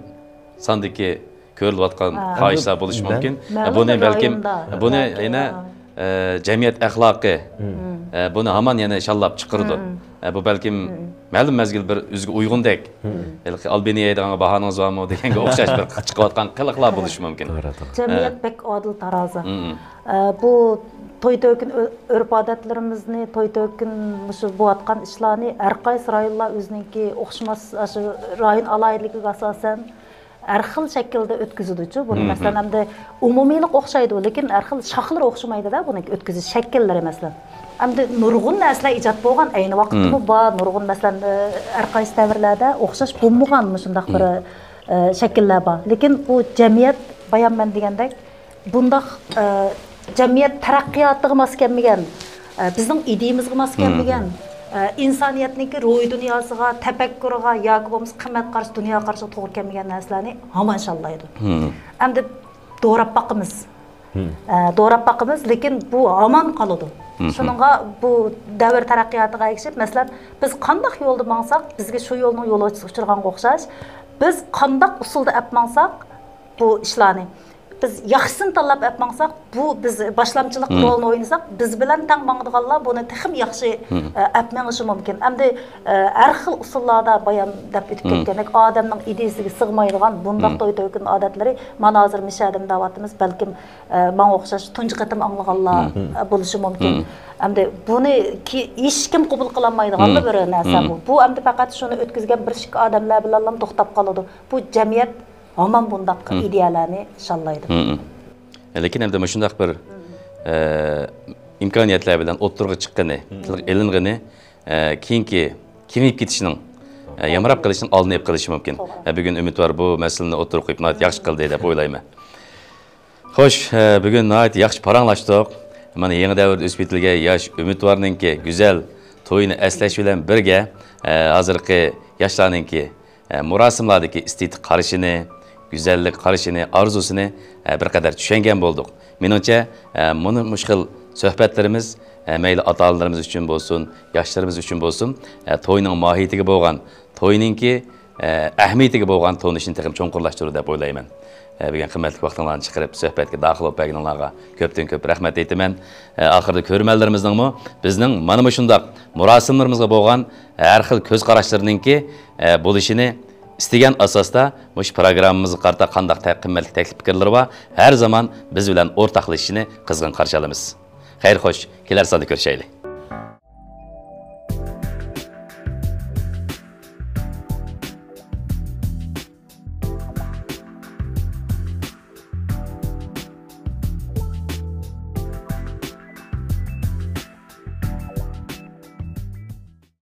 ساندىكى كۆرۈلۈۋاتقان خاھىشلار بولۇشى مۇمكىن. بۇنى بەلكىم، بۇنى يەنە، ئە، جەمئىيەت ئەخلاقى، ئە، بۇنى ھامان يەنە شاللاپ چىقىرىدۇ. ئە، بۇ بەلكىم مەلۇم مەزگىل بىر ئۆزىگە ئۇيغۇندەك. ھېلىقى ئالبىنى يەيدىغانغا باھانىڭىز بارمۇ دېگەنگە ئوخشاش بىر چىقىۋاتقان قىلىقلار بولۇشى مۇمكىن. جەمئىيەت بەك ئادىل تارازا. ئە، بۇ توي تۆكۈن ئۆ-، ئۆرپ-ئادەتلىرىمىزنى، توي تۆكۈن مۇشۇ بولۇۋاتقان ئىشلارنى ھەر قايسى رايونلار ئۆزىنىڭكى ئوخشىماس، ئاشۇ رايون ئالاھىدىلىكىگە ئاساسەن، ھەر خىل شەكىلدە ئۆتكۈزىدۇچۇ بۇنى. مەسىلەن، ئەمدى ئومۇمىيلىق ئوخشايدۇ، لېكىن ھەر خىل شاخلىرى ئوخشىمايدۇ-دە بۇنىڭكى ئۆتكۈزۈش شەكىللىرى. مەسىلەن، ئەمدى نۇرغۇن نەرسىلەر ئىجاد بولغان، ئەينى ۋاقىتتىمۇ بار، نۇرغۇن، مەسىلەن، ئە، ھەر قايسى دەۋرلەردە ئوخشاش بولمىغان مۇشۇنداق بىر، ئە، شەكىللەر بار. لېكىن بۇ جەمئىيەت، بايام مەن دېگەندەك، بۇنداق، ئە، جەمئىيەت تەرەققىياتىغا ماس كەلمىگەن، ئە، بىزنىڭ ئىدىيىمىزغا ماس كەلمىگەن، ئە، ئىنسانىيەتنىڭكى روھىي دۇنياسىغا، تەپەككۇرىغا ياكى بولمىسا قىممەت قارىشى، دۇنيا قارىشىغا توغرا كەلمىگەن نەرسىلەرنى ھامان شاللايدۇ. ئەمدى دوراپ باقىمىز. ئە، دوراپ باقىمىز، لېكىن بۇ ھامان قالىدۇ. شۇنىڭغا بۇ دەۋر تەرەققىياتىغا ئەگىشىپ، مەسىلەن، بىز قانداق يولدا ماڭساق، بىزگە شۇ يولنىڭ يولۇچىسىغا ئۇچرىغانغا ئوخشاش، بىز قانداق ئۇسۇلدا ئەپ ماڭساق، بۇ ئىشلارنى بىز ياخشىسىنى تاللاپ ئەپ ماڭساق، بۇ بىز باشلامچىلىق رولىنى ئوينىساق، بىز بىلەن تەڭ ماڭىدىغانلار بۇنى تېخىمۇ ياخشى، ئە، ئەپ مېڭىشى مۇمكىن. ئەمدى، ئە، ھەر خىل ئۇسۇللاردا بايام دەپ ئۆتۈپ كەتكەندەك، ئادەمنىڭ ئىدىيىسىگە سىغمايدىغان بۇنداق توي تۆكۈن ئادەتلىرى مانا ھازىر مىشەدىمۇ دەۋاتىمىز، بەلكىم، ئە، ماڭا ئوخشاش تۇنجى قېتىم ئاڭلىغانلار، ئە، بولۇشى مۇمكىن. ئەمدى بۇنى كى-، ھېچكىم قوبۇل قىلالمايدىغانلا بىر نەرسە بۇ. بۇ ئەمدى پەقەت شۇنى ئۆتكۈزگەن بىر ئىككى ئادەملەر بىلەنلا توختاپ قالىدۇ. بۇ جەمئىيەت ھامان بۇنداق ئىدىيەلەرنى شاللايدۇ. لېكىن ئەمدى مۇشۇنداق بىر، ئە، ئىمكانىيەتلەر بىلەن ئوتتۇرىغا چىققىنى، تىلغا ئېلىنغىنى، ئە، كېيىنكى كېڭىيىپ كېتىشنىڭ، ئە، يامراپ قېلىشنىڭ ئالدىنى ئېلىپ قېلىشى مۇمكىن. ئە، بۈگۈن ئۈمىدۋار بۇ مەسىلىنى ئوتتۇرىغا قويۇپ ناھايىتى ياخشى قىلدى دەپ ئويلايمەن. خوش، ئە، بۈگۈن ناھايىتى ياخشى پاراڭلاشتۇق. مانا يېڭى دەۋردە ئۆسۈپ يېتىلگەن ياش ئۈمىدۋارنىڭكى گۈزەل تويىنى ئەسلەش بىلەن بىرگە، ئە، ھازىرقى ياشلارنىڭكى ئە، مۇراسىملاردىكى ئېستېتىك قارىشىنى، گۈزەللىك قارىشىنى، ئارزۇسىنى، ئە، بىر قەدەر چۈشەنگەن بولدۇق. مېنىڭچە، ئە، مۇنۇ، مۇشۇ خىل سۆھبەتلىرىمىز، ئە، مەيلى ئاتا-ئانىلىرىمىز ئۈچۈن بولسۇن، ياشلىرىمىز ئۈچۈن بولسۇن، ئە، توينىڭ ماھىيىتىگە بولغان، توينىڭكى، ئە، ئەھمىيىتىگە بولغان تونۇشنى تېخىمۇ چوڭقۇرلاشتۇرىدۇ دەپ ئويلايمەن. ئە، بۈگۈن قىممەتلىك ۋاقتىڭلارنى چىقىرىپ، سۆھبەتكە داخىل بولۇپ بەرگىنىڭلارغا كۆپتىن كۆپ رەھمەت ئېيتىمەن. ئە، ئاخىرىدا كۆرۈرمەنلىرىمىزنىڭمۇ بىزنىڭ مانا مۇشۇنداق مۇراسىملىرىمىزغا بولغان ھەر خىل كۆز قاراشلىرىنىڭكى، ئە، بولۇشىنى ئىستىگەن ئاساستا مۇشۇ پروگراممىمىزغا قارىتا قانداق تە-، قىممەتلىك تەكلىپ پىكىرلىرى بار، ھەر زامان بىز بىلەن ئورتاقلىشىشىنى قىزغىن قارشى ئالىمىز. خەير خوش، كېلەر ساندا كۆرۈشەيلى.